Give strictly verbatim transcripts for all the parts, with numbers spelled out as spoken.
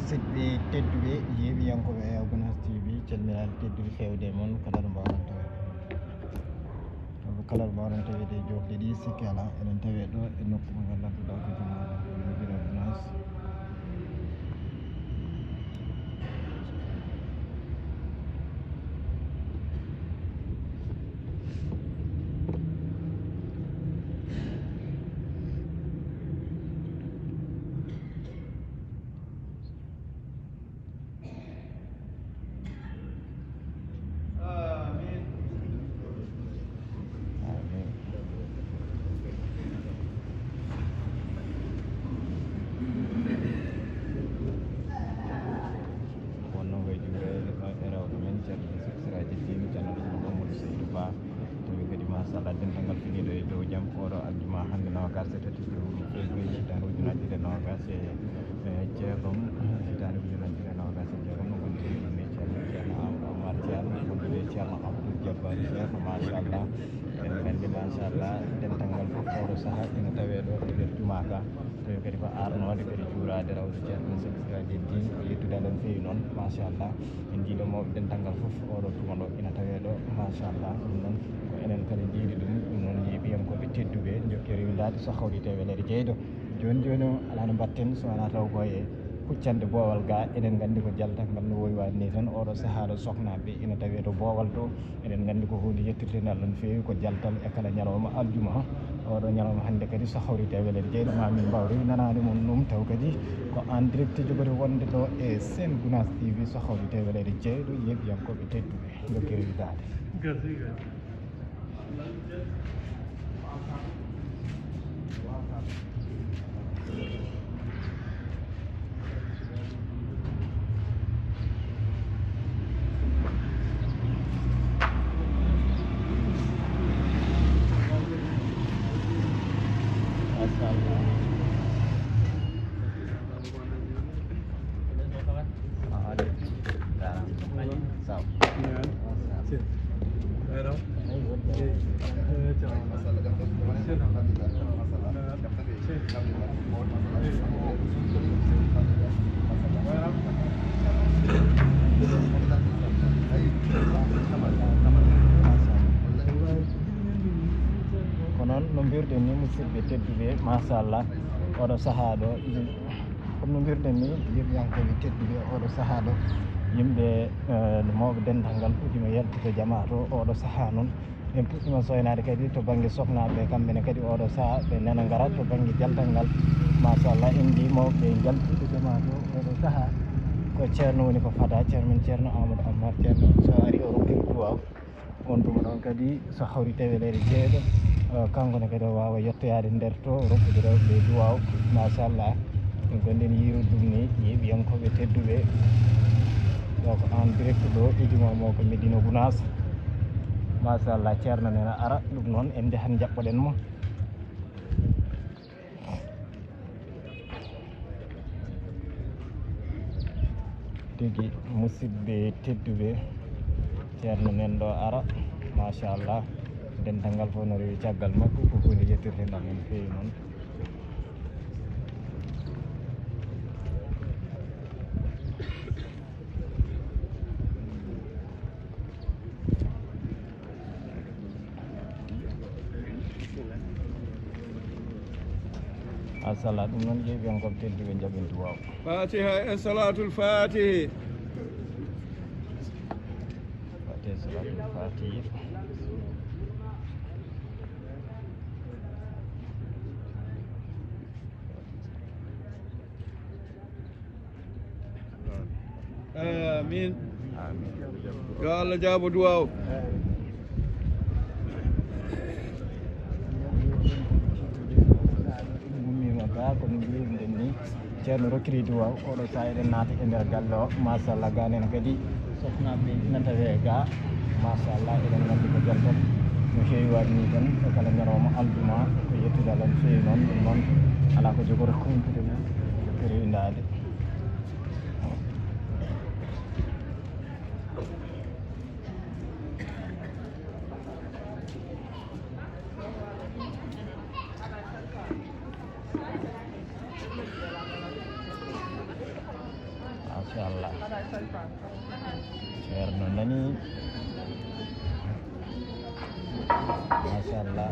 Musidɓe tedduɓe, yeeɓiyankooɓe Gunaas T V, calminaali tedduɓe feewde e mon, kala ɗo mbaawɗon taweede. Kala ɗo mbaawɗon taweede e joofle ɗi, sikke alaa, eɗen tawee ɗo e nokku mo ngannduɗaa ko jumaa, ko jumaa Gunaas. Amin. Wonno koye juureede ɗo e rewɓe men, ceerno Yusuf Siraji Tine, ceerno Mamadou Seydou Ba. Tawi kadi, machallah, dental ngal finiiɗo e dow jam, oɗo aljuma hannde, noogaas e tati lewru février, hitaande ujunaaji ɗiɗi e noogaas e, e jeegom, hitaande ujunaaji ɗiɗi e noogaas e jeegom, no ngonndi e ceerno, ceerno Amadou Oumar Ceerno, wondude e ceerno Abdoul Jabbar Ceerno, machallah. Eɗen nganndi, machallah, dental ngal fof oɗo sahaa ina tawee ɗo e nder juma ka. Tawi kadi ko arnoode kadi juuraade rawde ceerno Seck Siraji Eddine, ko yettude Allah no feewi noon, machallah. En njiiɗo mawɓe dental ngal fof oɗo tuma ɗo ina tawee ɗo, machallah. Ɗum noon ko enen kadi njiiɗi ɗum. Ɗum noon yeeɓiyankooɓe tedduɓe, njokke rewindaade so hawri tawi weleede jeyɗo. Jooni jooni o alaa no mbaɗten so wonaa taw ko e huccande boowal ga. Eɗen nganndi ko jaltal ngal no wowi waade ni tan, oɗo sahaa ɗo soknaaɓe ina tawee to boowal to. Eɗen nganndi ko huunde yettirtende Allah no feewi, ko jaltal e kala ñalawma aljuma. Oɗo ñalawma hannde kadi so hawri tawi weleede jeyɗo, ma min mbaaw rewinanaade mon ɗum, taw kadi ko en direct jogori wonde ɗo e Sen Gunaas T V. So hawri tawi weleede jeyɗo, yeeɓiyankooɓe tedduɓe, njokke rewindaade. Gasi, gasi. Machallah. Ko noon no mbiruɗen ni, musidɓe tedduɓe, machallah, oɗo sahaa ɗo, comme no mbiruɗen ni, yeeɓiyankooɓe tedduɓe, oɗo sahaa ɗo, yimɓe, eh, mawɓe dental ngal puɗɗiima yaltude jamaa to, oɗo sahaa noon. En puɗɗiima soynaade kadi to bannge soknaaɓe, kamɓe ne kadi oɗo sahaa ɓe nana ngara to bannge jaltal ngal. Machallah, en njii mawɓe njaltude jamaa to oɗo sahaa. Ko ceerno woni ko fada, ceerno men ceerno Amadou Ammar, ceerno so ari o rokkiri duwaaw. On tuma ɗon kadi so hawri tawi leyɗe jeeɗo, eh, kanko ne kadi o waawa yettoyaade nder to, rokkude rewɓe duwaaw. Machallah. Ɗum ko nden yiirude ɗum ni, yeeɓiyankooɓe tedduɓe. Ɗo ko en direct ɗo, e jumaa mo ko Medina Gounass. Machallah, ceerno nena ara, ɗum noon en njahan njaɓɓoɗen mo. Tigi, musidɓe tedduɓe, ceerno men ɗo ara, machallah. Dental ngal fof no rewi caggal makko, ko huunde yettirteengal no feewi noon. Asala, ɗum noon, yeeɓiyankooɓe tedduɓe njaɓen duwaaw. Fatiha e Salatul Fatihi. Fatiha e Salatul Fatihi. Amin. Amin. Yo Allah jaabo duwaaw. Ummiima ga, ko no mbiruɗen ni, ceerno rokkiri duwaaw, oɗo sahaa eɗen naati e nder galle o, machallah, ga nena kadi. Soknaaɓe ina tawee ga, machallah, eɗen nganndi ko jaltal no feewi waade ni tan, ko kala ñalawma aljuma, ko yettude Allah no feewi noon, ɗum noon alaa ko jogori humpude mum, ko rewindaade. Machallah. Ceerno nani. Machallah.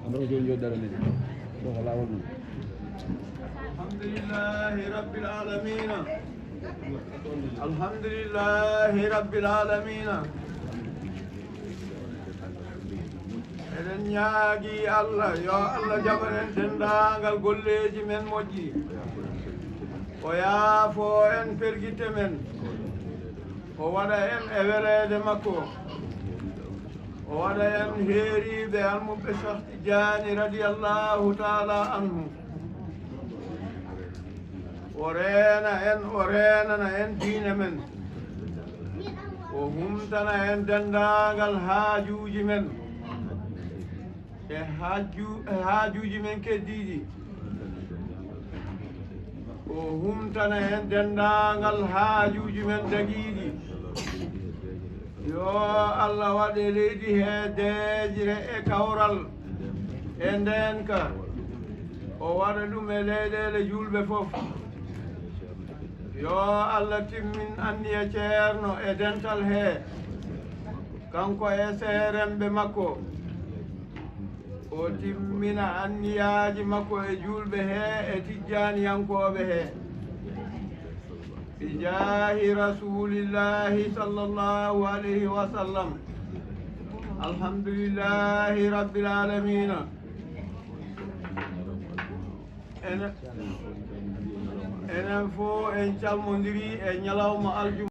Amro joni joni dara men. Ɗo ko laawol mum. Alhamdulillahi rabbil alamina. Alhamdulillahi rabbil alamina. Eɗen ñaagi Allah, yo Allah jaɓan en denndaangal golleeji men moƴƴi. O yaafo en pergitte men. O waɗa en e weleede makko. O waɗa en heeriiɓe almuɓɓe Cheikh Tidiane radiyallahu taala anhu. O reena en, o reenana en diine men. O humtana en denndaangal haajuuji men. E haaju-, e haajuuji men keddiiɗi. O humtana en denndaangal haajuuji men dagiiɗi. Yo Allah waɗ e leydi he deeƴre e kawral e ndeenka. O waɗa ɗum e leyɗeele juulɓe fof. Yo Allah timmin anniya ceerno e dental he, kanko e seeremɓe makko. O timmina anniyaaji makko e juulɓe he e tijjaaniyankooɓe he. Bi jaahi Rasuulillahi sallallahu alayhi wa sallam. Alhamdulillahi rabbil aalamiina. Enen, enen fof en calmondiri e ñalawma aljuma.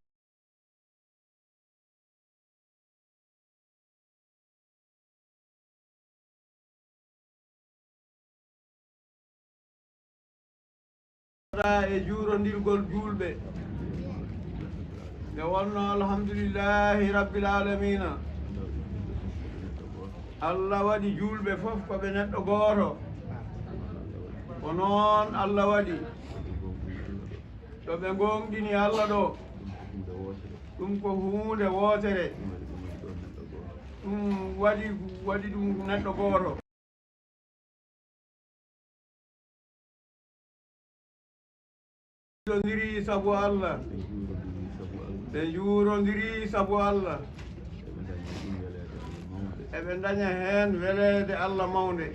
E juurondirgol juulɓe. Nde wonno, alhamdulillahi rabbil aalamiina. Allah waɗi juulɓe fof ko ɓe neɗɗo gooto. Ko noon Allah waɗi. Ɗo ɓe ngoongɗini Allah ɗo, ɗum ko huunde wootere. Ɗum waɗi, waɗi ɗum neɗɗo gooto. Juurondiri sabu Allah. Ɓe njuurondiri sabu Allah. Eɓe ndaña heen weleede Allah mawnde.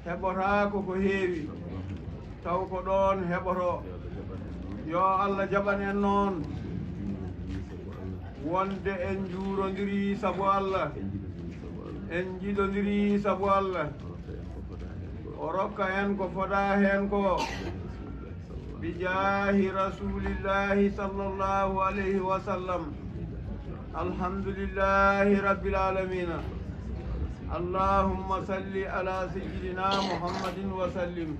Heɓotaako ko heewi, taw ko ɗoon heɓotoo. Yo Allah jaɓan en noon, wonde en njuurondiri sabu Allah. En njiɗondiri sabu Allah. O rokka en ko fota heen ko. Bijaahi Rasuulillaahi sallallaahu alayhi wa sallam. Alhamdulillaahi Rabbil Aalamiina. Allahumma salli ala sayyidina Muhammadin wa sallim.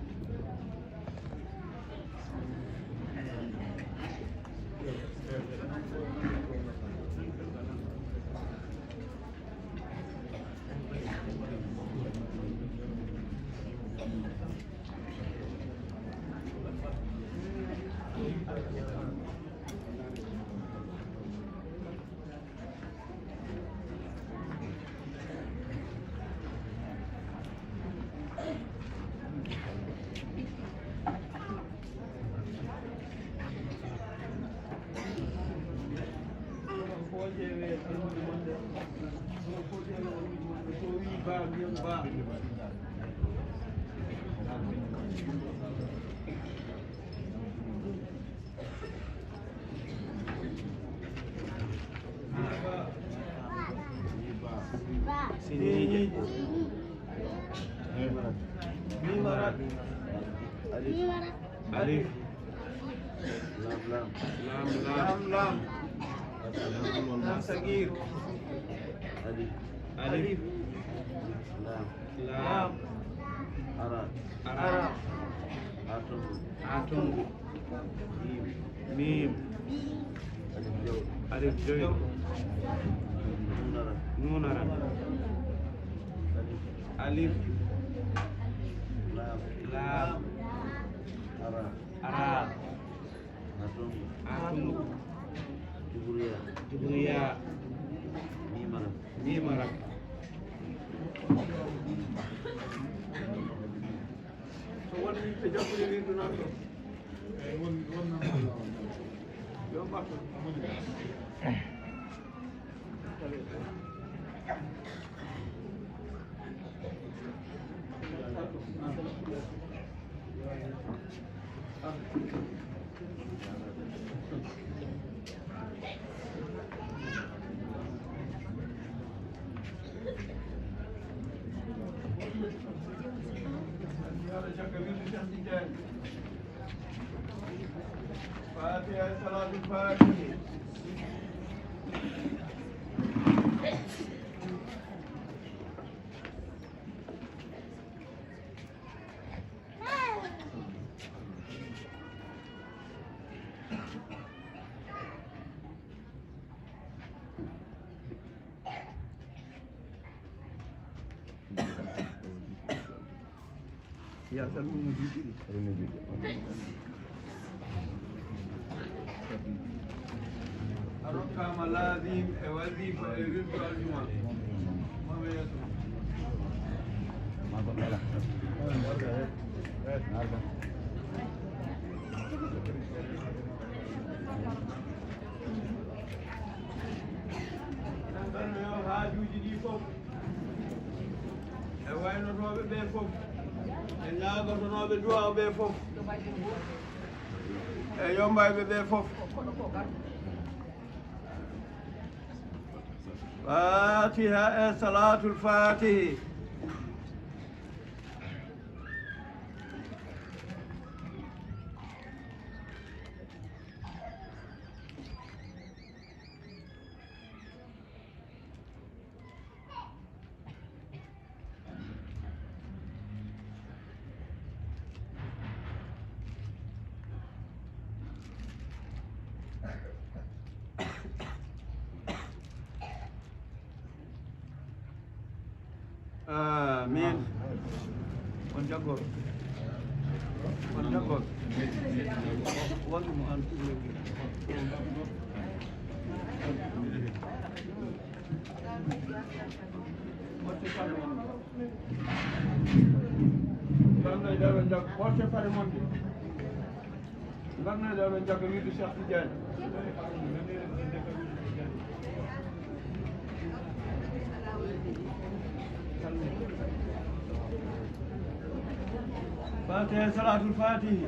Sinniiƴe. Miim arat. Alif. Laam, laam. Laam, laam. Laam, laam. Laam sagiir. Alif. Alif. Laam. Laam. Ara. Ara. Haa tonngu. Haa tonngu. Miim. Miim. Alif jawɗo. Alif jawɗo. Nuun ara. Nuun ara. Alif. Alif. Laam. Laam. Ara. Ara. Haa tonngu. Haa tonngu. Juburiya. Juburiya. Miim ara. Miim ara. So won yimɓe jaggude wirdu noon ɗo. Eeyi, won, won nan Allah on. Yo mbattu. Fatiha, salaatul Fatihi. Ya, salmon mo duuɓi ɗiɗi. A rokkaama laazim e wazifa e wirdu aljuma. Mama yeeso. Enen ɗon no yo haajuuji ɗi fof. E waynotooɓe ɓe fof, e ñaagotonooɓe duwaaw ɓe fof, e yombayɓe ɓe fof. Fatiha e salaatul Fatihi. Amiin. On jaggor. On jaggor. Wonde mo an. Ngarnoy ɗo ɓe njagga, ɓorte paɗe mon ɗe. Ngarnoy ɗo ɓe njagga wirdu Cheikh Tidiane. Fatiha, salaatul Fatihi.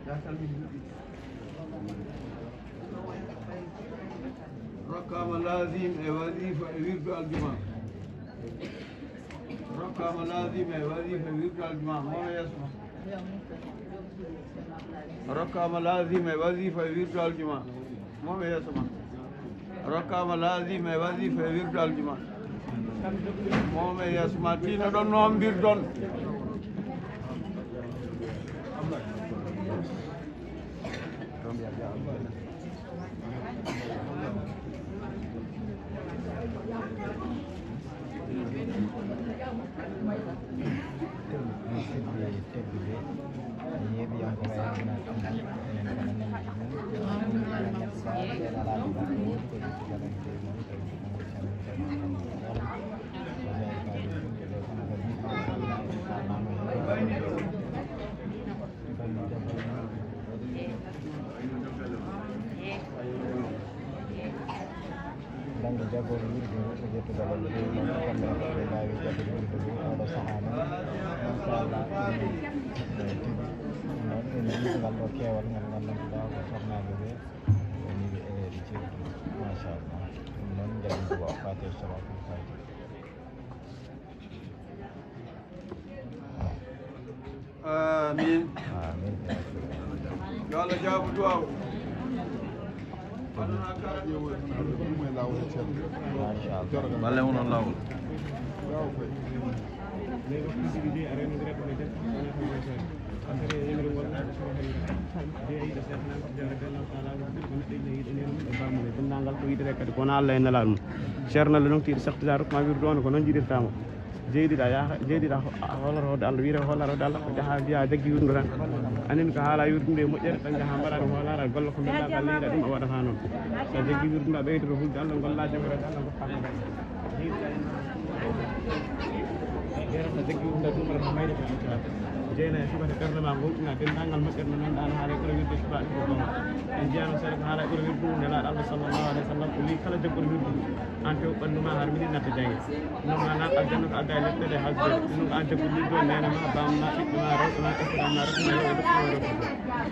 Ya salmini. Rokkama lazim e wazifa e wirdu aljuma. Rokkama lazim e wazifa e wirdu aljuma. Mono yeeso ma. Rokkama lazim e wazifa e wirdu aljuma. Mono yeeso ma. Rokkama lazim e wazifa e wirdu aljuma. Mono yeeso ma. Tino ɗon no mbir ɗon. Bannge jaggoore wirdu ngu, ko ƴettugal e ndu, noon ko kamɓe ɓe mbaawi jaggude wirdu ngu, oɗo sahaa noon. Machallah, ɗum, eh, tigi. Ɗum noon, en njiyii ngal ɗo keewal ngal nganndantuɗaa ko sohnaaɓe ɓe woni ɓe e ceertuɓe. Machallah. Ɗum noon, njaggude ko Fatiha, Salatul Fatiha. Amin. Amin. Yo Allah jaabu duwaaw. Machallah. Balle mo noon laawol. Denndaangal ko yitere kadi ko wona Allah e Nelaaɗo mum. Ceerno Alla noktiiɗo sartita rokma wirdu on ko noon jiɗirtaamo. Jeydiɗa yaha, jeydiɗa ho-, a hoolata hoode Allah, wiyete hoolata hoode Allah, ko jaha mbiya jaggi wirdu tan. Anin ko haala wirdu nde moƴƴere, tan jaha mbaɗa ɗum hoolata, golla ko mbaɗa, golla yiɗa ɗum, a waɗata noon. So a jaggi wirdu nde, a ɓeydoto hulde Allah, golla jaggoreede Allah, goppa ko mbaɗa. Jeydiɗa en, jeydiɗa jaggi wirdu nde, ɗum waɗata mayde ko ɗum kala. Jeyna e subaka ɓernde ma, gomɗina denndaangal moƴƴere nde ngannduɗaa no haala e ɓura wirde subaka ko gonga. En jiyano seeɗa ko haala e ɓura wirdu nde Nelaaɗo Allah sallallahu alaihi wa sallam, o wi kala jagguɗo wirdu, an tew ɓanndu ma har minin natta jannge. Ɗum noon ma naat aljanna ko adda e lepte ɗe halde. Ɗum noon ko an jagguɗo wirdu o, neene ma, baam ma, ɓiɓɓe ma, rewɓe ma, ɓesɗe ma, rewɓe ma, rewɓe ma, rewɓe ma.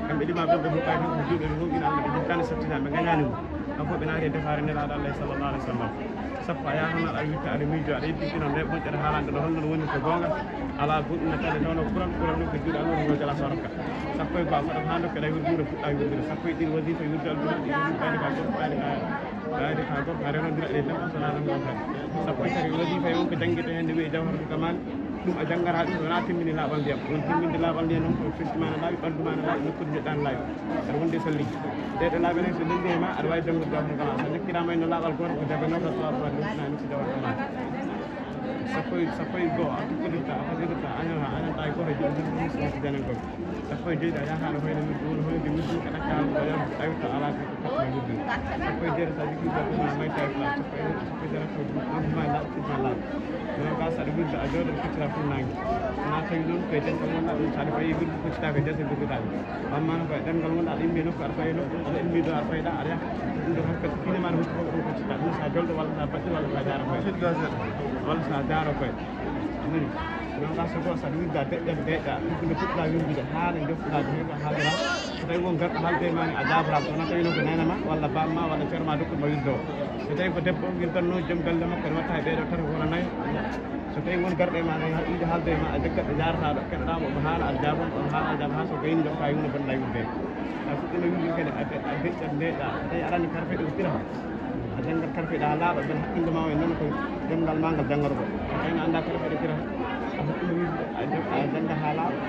Kamɓe ɗiɗo ma ɓe ko hokkaani ko juuɓe ɓe fof ina Allah ɓe jottaani sattina ɓe ngañaani mo. Kamɓe fof ɓe naati e defaare Nelaaɗo Allah sallallahu alaihi wa sallam. Sappo a yaha toon aɗa witta aɗa miijo aɗa yeddi ɗino nde moƴƴere haalaande ɗo holno woni ko goonga. Alaa goɗɗum nattaade noon o kuran, kuran noon ko juuɗe Allah woni ko jala sorka. Sappo e go'o a faɗat haa ndokke ɗa wirdude fuɗɗa wirdude. Sappo e ɗiɗi wasifa wirdu aljuma ɗi wirdu ɓayde ka gorko ɓayde ka Ɓayde ka gorko a renondira ɗe tan so wonaa tan gonka. Sappo e tati wasifa e won ko janngete heen ne wiyee jawharatul kamal. Ɗum a janngata ɗum so wonaa timmini laaɓal ndiyam. Ɗum timminde laaɓal ndiyam noon ko firti ma na laaɓi, ɓanndu ma na laaɓi, nokkuuji njoɗɗa na laaɓi. Aɗa wondi e salliiji. Ɗee ɗo laaɓe noon so ndenndi e ma aɗa waawi janngude jawharatul kamal. So njokkiraama e no laaɓal gooto ko jaɓe noon tan so waawi waɗde wonaa nokku jawharatul kamal. Sappo e sappo e go'o a tukkodirta a fasidirta a añata a añanta e gooto e joɗɗo ɗum ɗum so watti janen goɗɗo. Sappo e joyɗi a yaha aɗa hoyna wirdu woni hoyde wirdu ka ɗakka ko yam tawi to alaa ko katta wirdu. Sappo e jeetati a jogii ba ɗum a mayta e place sappo e sappo e jeetati ko ɗum ma laaɓ ɗum ma laaɓ. Noon ka saɗa wirdu a jooɗo ko feccita fof naange. Wona tawi noon koye dental wonɗa ɗum saɗa fayi wirdu feccita ko dese wirduɗaɓe. Wamma no koye ɗemngal wonɗa aɗa immi nokku aɗa fayi nokku aɗa immi ɗo aɗa fayɗa aɗa yaha. Ɗum ɗo hakkati kine ma ɗo hokki fof ɗum feccita ɗum sa jolɗo walla sa baɗɗi walla sa jaara koye. Walla sa jaara koye. Anani. Noon ka sogo saɗa wirda deƴƴa deƴƴa ɗum ko nde puɗɗa wirdude haa nde joftuɗa ko hewɗo haalira. So tawi won garɗo haalde e ma ne a jaabora ko wona tawi noon ko neene ma walla baam ma walla ceero ma dokkude ma wirdo. So tawi ko debbo wirdanno joom galle makko ne watta e ɓeeɗo tato wona nayo. So tawi won garɗo e ma ne yiɗi haalde e ma a jaggat ɗo jaarataɗo keɗoɗa mo omo haala a jaabo omo haala a jaabo haa so gayni jofta yumno bonɗa wirde. A fuɗɗima wirde kadi a deƴƴa deƴƴa so tawi aɗa anndi karfe ɗo tira. A janngat karfe ɗa laaɓa ben haqqille ma o e nana ko demngal ma ngal janngata ko tawi no annda karfe ɗe kira a huɓɓino wirde a jannga haa laaɓa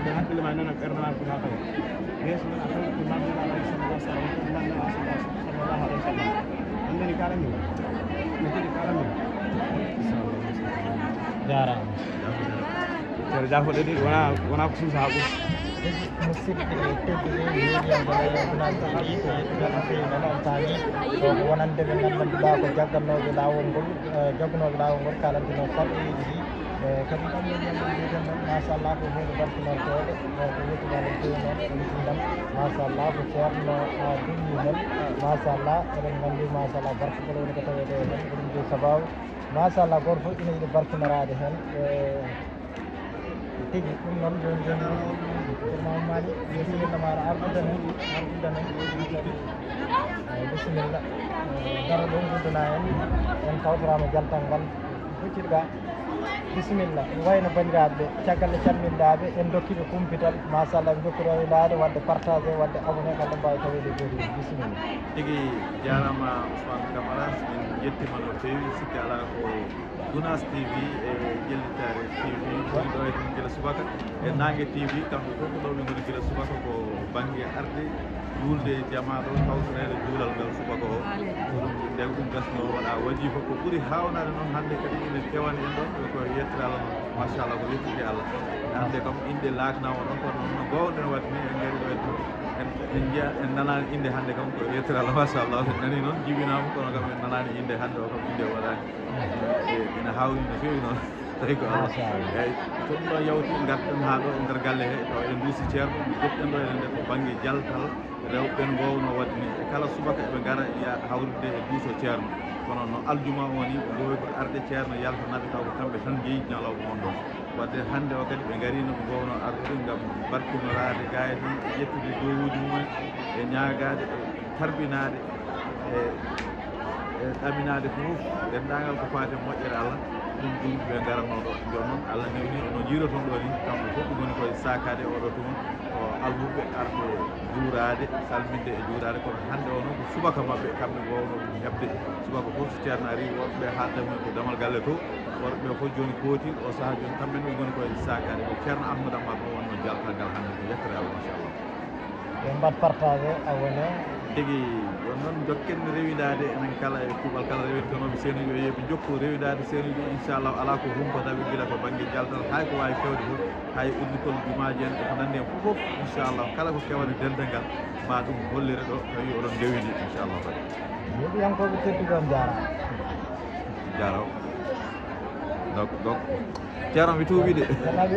ben haqqille ma nana ɓernde ma fota tawa yeeso men a tawi ko lamɗo ala alayhi salatu wasalam ko lamɗo ala sallallahu alayhi wasallam annani kalan min mi jiɗi kalan min jarama ceero jafo ɗeɗi wona wona ko suusa ha ɓuuri Musidɓe tedduɓe, heɗiyankoɓe Journal T V ko yettude no feewi no noon taani. Ko wonande ɓe nganndanduɗaa ko jaggannooɓe laawol ngol, eh, jaggunooɓe laawol ngol kaalantino sarɗiiji ɗi. Eh, kadi ɗum woni ɗum mbiiten ɗon, machallah, ko huunde barkinortooɗe. Eh, ko yettude Allah feewi noon, ɗum ɗum ɗam. Machallah, ko ceerno, ah, duñi heen. Machallah, eɗen nganndi, machallah, barke kala woni ko taweede e heen, ko ɗum ɗo sababu. Machallah, gooto fof ina yiɗi barkinoraade heen. Eh, Tigi, ɗum noon jooni jooni noon. Mama Mali, bisimilla maɗa, ardude men, ardude men. Eyi, bisimilla. Daro ɗo guddana en, en tawtorama jaltal ngal. Huccirga, bisimilla. Wayno bandiraɓe, caggal nde calminɗaɓe, en dokkiɓe kumpital. Machallah, en dokki rewindaade, wadde partagé, wadde abonné, kala mbawi taweede e goto. Bisimilla. Tigi jarama Ousmane Camara, min jettima no feewi, sikki ala ko Gunaas T V e Jellitaare T V woni ɗo e ɗum gila subaka. E Naange T V, kamɓe fof ko ɗo ɓe ngoni gila subaka, ko bannge arde juulde e jamaa ɗo, tawtoreede juulal ngal subaka o. Ko ɗum, nde ko ɗum gasno waɗa wajifa. Ko ɓuri haawnaade noon hannde kadi ene kewan en ɗo, ko yettere Allah noon, machallah, ko yettude Allah. Hannde kam innde laaknaama ɗon, kono noon no ngoowno waɗde ni, en ngari ɗo en, en, en njiya, en nanaani innde hannde kam, ko yettere Allah, machallah. En nani noon jibinaama, kono kam en nanaani innde hannde o kam, innde o waɗaani. E, ina haawni no feewi noon. Tawi ko Allah. Machallah. Eyi, so ɗum ɗo yawti, ngarten haa ɗo e nder galle he, tawa en nduusi ceerno, njoɓɗen ɗo enen nde ko bannge jaltal, rewɓe ɓen ngoowno waɗde ni. E kala subaka eɓe ngara ya hawride e duuso ceerno. Kono no aljuma o ni, ɓe ngoowi ko arde ceerno yaltanaɓe, taw ko kamɓe tan jeyi ñalawma on ɗon. Wadde hannde o kadi ɓe ngariino, ɓe ngoowno ardude ngam barkinoraade gaayde, e ƴettude dowuuji mumen, e ñaagaade, e tarbinaade, e, e ɗaminaade fof denndaangal ko faati e moƴƴere Allah. Ɗum ɗum ɓe ngaranoo ɗo. Jooni noon, Allah newni, no njiiroton ɗo ni, kamɓe fof ɓe ngoni koye saakaade e oɗo tuma, ko almuɓe arɓe juuraade, salminde e juuraade, kono hannde o noon ko subaka maɓɓe, kamɓe ngoowno ɗum heɓde. Subaka fof so ceerno ari, worɓe ɓe haalda mumen ko damal galle to, worɓe ɓe fof jooni kooti, o sahaa jooni kamɓe ne ɓe ngoni koye saakaade. Ko ceerno Ahmad Amar ɗo wonnoo jaltal ngal hannde, ko yettere Allah, machallah. Ɓe mbaɗ partagé, abonné. Tigi, ɗon noon njokken rewindaade enen kala e kuuɓal kala rewintonooɓe seenuji o, yo ɓe njokku rewindaade seenuji, inchallah, alaa ko humpata ɓe gila ko bannge jaltal, hay ko waawi fewde fof, hay udditol jumaaji en, e ko nanndi en fof fof, inchallah, kala ko kewani dental ngal, ma ɗum hollire ɗo, tawi oɗon ndewini, inchallah, kadi. Heɗiyankooɓe tedduɓe, on njaaraama. Jaaraama. Donc, donc, Ceerno, mi tuubi de. Janabi.